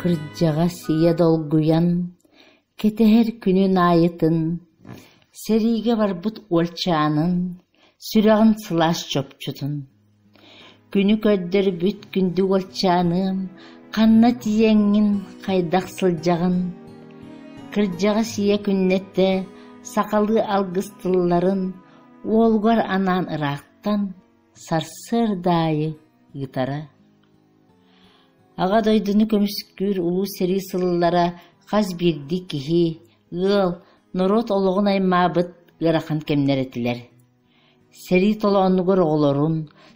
Кырдьаҕас ийэ долгуйан, кэтэһэр күнүн аайытын, сэриигэ барбыт уолчаанын, сүрэҕин сылаас чопчутун. Күнү көрдөрбүт күндү уолчааныам, ханна тиийэҥҥин, хайдах сылдьаҕын? Кырдьаҕас ийэ күннэтэ сахалыы алгыс тылларын уолугар анаан ыраахтан сарсыарда аайы ыытара. Аҕа дойдуну көмүскүүр Улуу сэрии сыллара хас биирдии киһи, ыал, норуот олоҕун аймаабыт ыарахан кэмнэр этилэр. Сэрии толоонугар оҕолорун,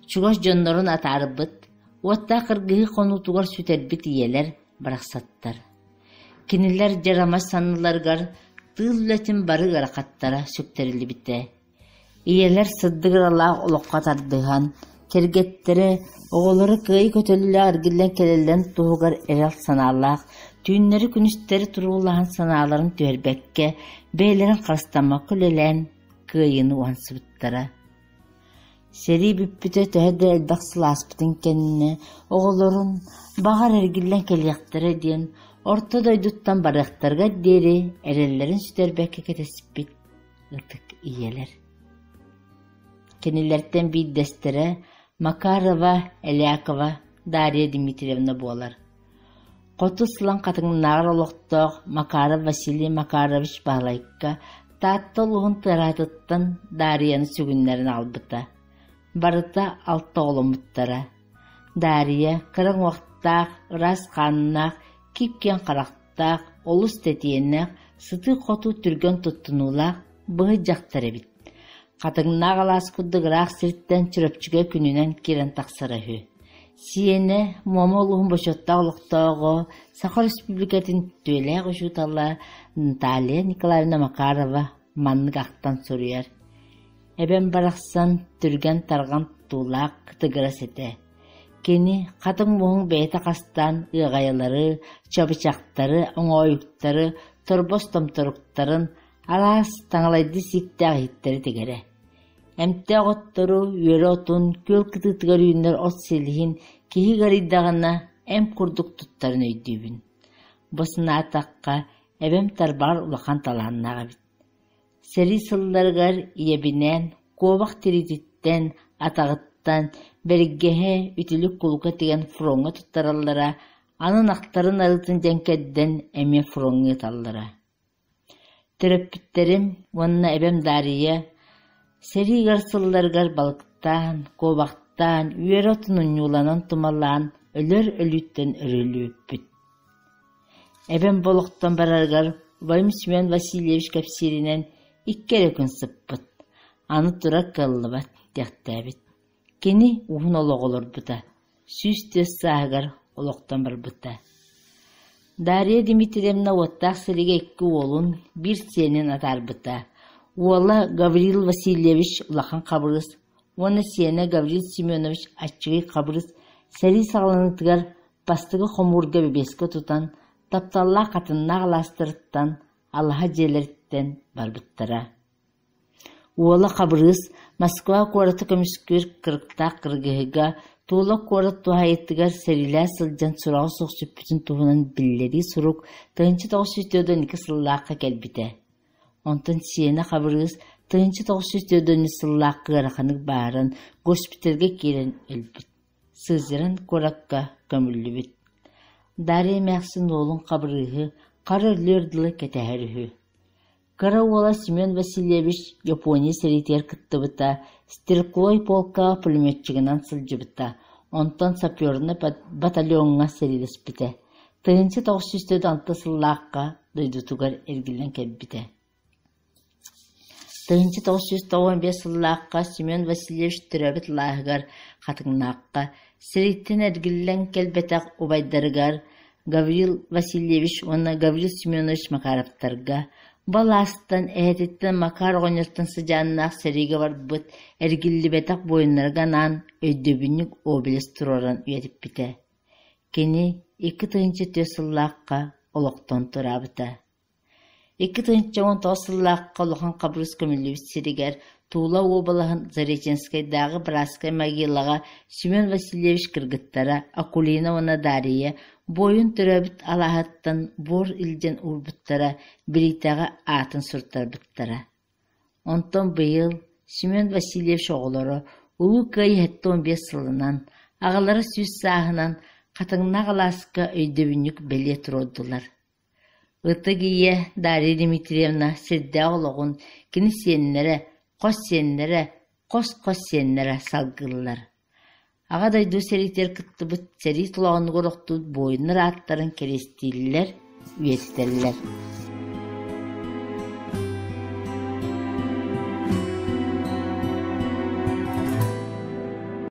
чугас дьоннорун атаарбыт, уоттаах кыргыһыы хонуутугар сүтэрбит ийэлэр барахсаттар. Кинилэр дьарамас санныларыгар тыыл үлэтин бары ыарахаттара сүктэриллибитэ. Ийэлэр сырдык ыралаах олоххо тардыһан, кэргэттэрэ, оҕолоро кыайыы көтөллөөх эргиллэн кэлэллэрин туһугар эрэл санаалаах, түүннэри-күнүстэри туруулаһан санааларын түһэрбэккэ, бэйэлэрин харыстаммакка үлэлээн кыайыыны уһансыбыттара. Сэрии бүппүтэ төһө да элбэх сыл ааспытын кэннэ, оҕолорун, баҕар эргиллэн кэлиэхтэрэ диэн, орто дойдуттан барыахтарыгар диэри эрэллэрин сүтэрбэккэ кэтэспит ытык ийэлэр. Кинилэртэн биирдэстэрэ Макарова Элякова Дарья Дмитриевна буолар. Хоту сылан хатыҥнааҕар олохтоох Макаров Василий Макарович Баһылайка Таатта улууһун Тыараһатыттан Дарьяны сүгүннэрэн аҕалбыта. Барыта алта оҕоломмуттара. Дарья кыра уҥуохтаах, ыраас хааннаах, кип-киэҥ харахтаах, олус тэтиэнэх, сытыы-хотуу түргэн туттунуулаах быһый дьахтар эбит. Хатыҥнаах алаас курдук ыраах сиртэн Чурапчыга күнүнэн киирэн тахсара үһү. Сиэнэ Муома улууһун бочуоттаах олохтооҕо, Саха Республикатын үтүөлээх учуутала Наталья Николаевна Макарова маннык ахтан суруйар: «Эбэм барахсан түргэн-тарҕан тутуулаах кытыгырас этэ. Кини хатыҥ муоһун бэйэтэ хастаан ыаҕайалары, чабычахтары, оҥоойуктары, торбос томторуктарын, араас таҥалайдыы сииктээх иһиттэри тигэрэ. Эмтээх оттору, үөрэ отун, күөл кытыытыгар үүнэр от силиһин киһи ыарыйдаҕына эмп курдук туттарын өйдүүбүн. Бу санаатахха, эбэм тарбаҕар улахан талааннаах эбит. Сэрии сылларыгар ийэбинээн куобах тириититтэн, атаҕыттан, бэргэһэ, үтүлүк кулука тигэн фроҥҥа туттараллара, аны ынахтарын арыытын дьэҥкэрдэн эмиэ фроҥҥа ыыталлара. Төрөппүттэрим уонна эбэм Дария сэрии ыар сылларыгар балыктаан, куобахтаан, үөрэ отун унньууланан тумалаан өлөр өлүүттэн өрүөлүбүппүт. Эбэм бу олохтон барарыгар убайым Семен Васильевич кэпсииринэн икки эрэ күн сыппыт, аны турар кыаллыбат диэхтээбит. Кини уһун олоҕу олорбута, 104 сааһыгар олохтон барбыта. Дарья Дмитриевна уоттаах сиригэ икки уолун, биир сиэнин атаарбыта. Уола Гаврил Васильевич улахан хабырыыс уонна сиэнэ Гаврил Семенович аччыгый хабырыыс сэрии саҕаланыытыгар бастакы хомуурга бэбиэскэ тутан, тапталлаах хатыннаах алаастарыттан, алаһа дьиэлэриттэн барбыттара. Уола Хабырыыс Москва куораты көмүскүүр кырыктаах кыргыһыыга Тула куорат туһаайыытыгар сэриилээн сылдьан сураҕа суох сүппүтүн туһунан биллэрии сурук 1942 сыллаахха кэлбитэ. Онтон сиэнэ Хабырыыс 1943 сыллаахха ыараханнык бааһыран госпитальга киирэн өлбүт. Сызрань куоракка көмүллүбүт. Дарья эмээхсин уолун Хабырыыһы хара өлүөр дылы кэтэһэр үһү. Кыра уола Семен Васильевич Япония сэриитигэр кыттыбыта, стрелковай полкаҕа пулеметчигынан сылдьыбыта, онтон сапернай батальоҥҥа сэриилэспитэ. 1946 сыллаахха дойдутугар эргиллэн кэлбитэ. 1995 сыллаахха Семен Васильевич төрөөбүт алааһыгар Хатыҥнаахха сэрииттэн эргиллэн кэлбэтэх убайдарыгар Гаврил Васильевич уонна Гаврил Семенович Макаровтарга бу алаастан эһэтиттэн Макар оҕонньортон сыдьааннаах сэриигэ барбыт эргиллибэтэх буойуннарга анаан өйдөбүнньүк обелиск туруоран үйэтиппитэ. Кини 2004 сыллаахха олохтон туораабыта. 2019 сыллаахха улахан хабырыыс көмүллүбүт сиригэр Тула уобалаһын Зареченскайдааҕы братскай могилаҕа Семен Васильевич кыргыттара Акулина уонна Дария Буойун төрөөбүт алааһыттан буор илдьэн уурбуттара, билиитэҕэ аатын суруттарбыттара. Онтон быйыл Семен Васильевич оҕолоро Улуу Кыайыы 75 сылынан, аҕалара 100 сааһынан Хатыҥнаах алааска өйдөбүнньүк бэлиэ туруордулар. Ытык ийэ Дарья Дмитриевна сирдээх олоҕун кини сиэннэрэ, хос сиэннэрэ, хос-хос сиэннэрэ салгыыллар. Аҕа дойду сэриитигэр кыттыбыт сэрии толоонугар охтубут буойуннар ааттарын кэриэстииллэр, үйэтитэллэр.